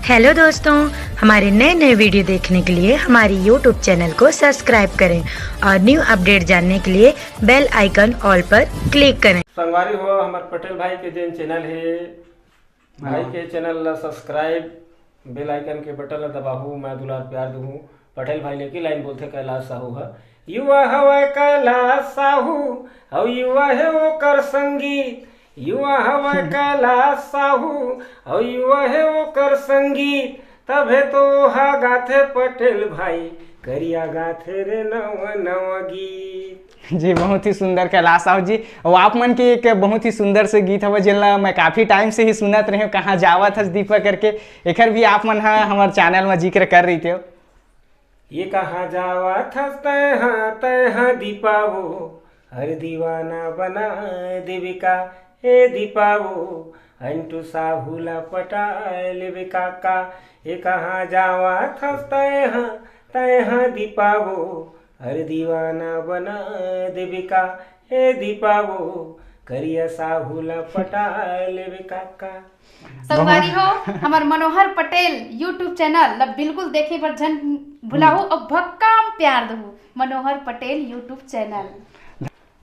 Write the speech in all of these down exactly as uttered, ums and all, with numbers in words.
Hello दोस्तों, हमारे नए नए वीडियो देखने के लिए हमारी यूट्यूब चैनल को सब्सक्राइब करें और न्यू अपडेट जानने के लिए बेल आइकन ऑल पर क्लिक करें। संगवारी हो, हमर पटेल भाई के जेन चैनल हे, भाई हाँ। के चैनल ला सब्सक्राइब, बेल आइकन के बटन ला दबाहू, मैं दुलार प्यार दूहूँ। पटेल भाई लेके लाइन बोलथे कैलाश साहू ह। युवा हवय कैलाश साहू, अउ युवा हे ओकर संगी। युवा हवय कैलाश साहू, अउ युवा हे ओकर संगी। तभे तो ओहा गाथे पटेल भाई, करिया गाथे रे नवा नवा गीत। जी, बहुत ही सुंदर कैलाश साहू जी। और आप मन के एक बहुत ही सुंदर से गीत हवय, जेन ला मैं काफी टाइम से ही सुनत रहे हूँ, कहाँ जावत हस दीपा करके। एकर भी आप मन ह हमर चैनल में जिक्र कर रही थे। ये कहाँ जावत हस तैं हा, तैं हा दीपा वो, हर दीवाना बना देबे का, ए दीपा वो, अंटू साहू ला पटा लेबे का का। ये कहाँ जावत हस तैं हा, तैं हा दीपा वो, हर दीवाना बना देबे का, ए दीपा वो, करिया साहू ला पटा लेबे का का। संगवारी हो, हमर मनोहर पटेल YouTube चैनल ला बिल्कुल देखे बर झन भुलाहू और भक्कम प्यार दहू। Manohar Patel YouTube channel.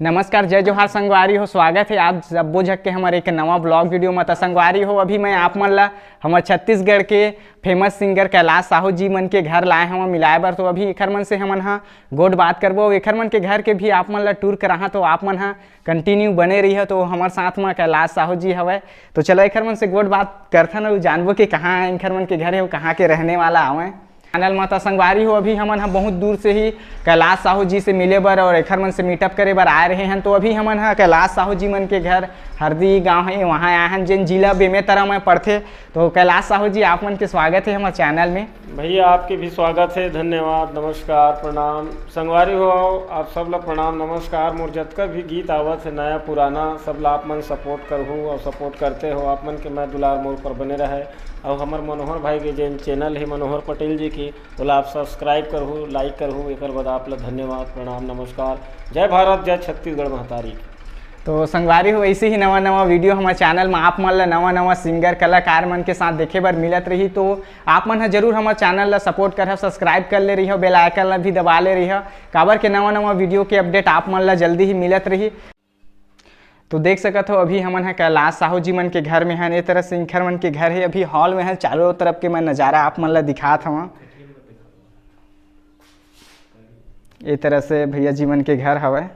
नमस्कार, जय जोहार संगवारी हो, स्वागत है आप सब्बो झक के हमर एक नवा ब्लॉग वीडियो में। त संगवारी हो, अभी मैं आप मन ला हमर छत्तीसगढ़ के फेमस सिंगर कैलाश साहू जी मन के घर लाए हवं मिलाए बर। तो अभी एखर मन से हमन हा गोठ बात करबो, एखर मन के घर के भी आप मन ला टूर कराहा, तो आप मन हा कंटिन्यू बने रहिए। तो हमर साथ में कैलाश साहू जी हवय, तो चलो एखर मन से गोठ बात करथन अउ जानबो कि कहाँ एखर मन के घर हे अउ कहाँ के रहने वाला हवय। चैनल माता संगवारी हो, अभी हमन ह बहुत दूर से ही कैलाश साहू जी से मिले बर और एखर मन से मीटअप करे बर आए रहे हन। तो अभी हमन ह कैलाश साहू जी मन के घर हरदी गांव हे, वहाँ आए हन, जेन जिला बेमेतरा में पड़थे। तो कैलाश साहू जी, आप मन के स्वागत है हमर चैनल में। भैया, आपके भी स्वागत है, धन्यवाद, नमस्कार, प्रणाम। संगवारी हो, आप सब ला प्रणाम, नमस्कार। मोर जतका भी गीत आवत है, नया पुराना, सब ला आप मन सपोर्ट करहू और सपोर्ट करते हो। आप मन के मैं दुलार मोर पर बने रहे। और हमर मनोहर भाई के जेन चैनल है मनोहर पटेल जी की, ओला आप सब्सक्राइब करहू, लाइक करहू, एकर बाद आप ला धन्यवाद, प्रणाम, नमस्कार। जय भारत, जय छत्तीसगढ़ महतारी की। तो संगवारी हो, ऐसे ही नवा नवा वीडियो हमर चैनल में आप मन ला नवा नवा सिंगर कलाकार मन के साथ देखे बर मिलत रही। तो आप मन ह जरूर हमर चैनल ला सपोर्ट करहव, सब्सक्राइब कर ले रहिहव, बेल आइकन ला भी दबा ले रहिहव, काबर के नवा नवा वीडियो के अपडेट आप मन ला जल्दी ही मिलत रही। तो देख सकत हो, अभी हमन ह कैलाश साहू जी मन के घर में हन। ए तरह से इंखर मन के घर है, अभी हॉल में हन। चारों तरफ के मैं नज़ारा आप मन ला दिखात हवं। ए तरह से भैया जी मन के घर हवय।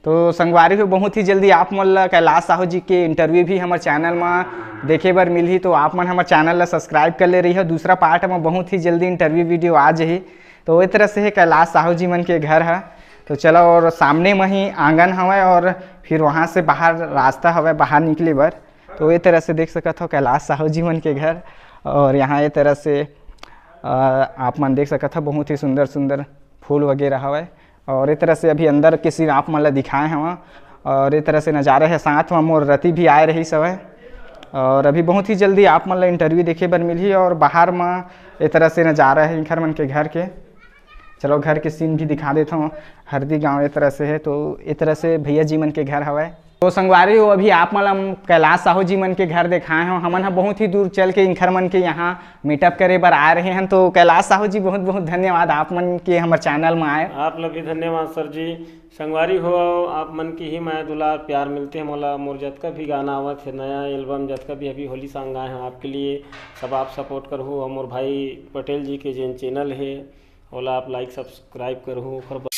तो संगवारी हो, बहुत ही जल्दी आप मन ला कैलाश साहू जी के इंटरव्यू भी हमर चैनल में देखे बर मिलही। तो आप मन हमर चैनल ला सब्सक्राइब कर ले रहिहव, दूसरा पार्ट में बहुत ही जल्दी इंटरव्यू वीडियो आ जाही। तो ए तरह से हे कैलाश साहू जी मन के घर ह। तो चलो, और सामने में ही आंगन हवय और फिर वहाँ से बाहर रास्ता हवय बाहर निकले बर। तो ए तरह से देख सकत हो कैलाश साहू जी मन के घर। और यहाँ ए तरह से, अ, आप मन देख सकत हो, बहुत ही सुंदर सुंदर फूल वगैरह हवय। और ए तरह से अभी अंदर के सीन आप मन ला दिखाए हवं। और ए तरह से नज़ारा है, साथ में मोर रति भी आए रहिस हवय। और अभी बहुत ही जल्दी आप मन ला इंटरव्यू देखे बर मिलही। और बाहर में ए तरह से नज़ारा है इंखर मन के घर के। चलो, घर के सीन भी दिखा देत हवं। हरदी गांव ए तरह से है, तो ए तरह से भैया जी मन के घर हवय। तो संगवारी हो, अभी आप मन ला हम कैलाश साहू जी मन के घर देखाए हवं। हमन ह बहुत ही दूर चल के इंखर मन के यहाँ मीटअप करे बर आए रहे हन। तो कैलाश साहू जी, बहुत बहुत धन्यवाद आप मन के हमर चैनल में आए। आप ला भी धन्यवाद सर जी। संगवारी हो, आप मन के ही मया दुलार प्यार मिलते हैं मोला। मोर जतका भी गाना आवत है, नया एल्बम, जतका भी अभी होली सॉन्ग आए हैं आपके लिए, सब आप सपोर्ट करहू। और मोर भाई पटेल जी के जेन चैनल है, ओला आप लाइक सब्सक्राइब करहू। ओकर बाद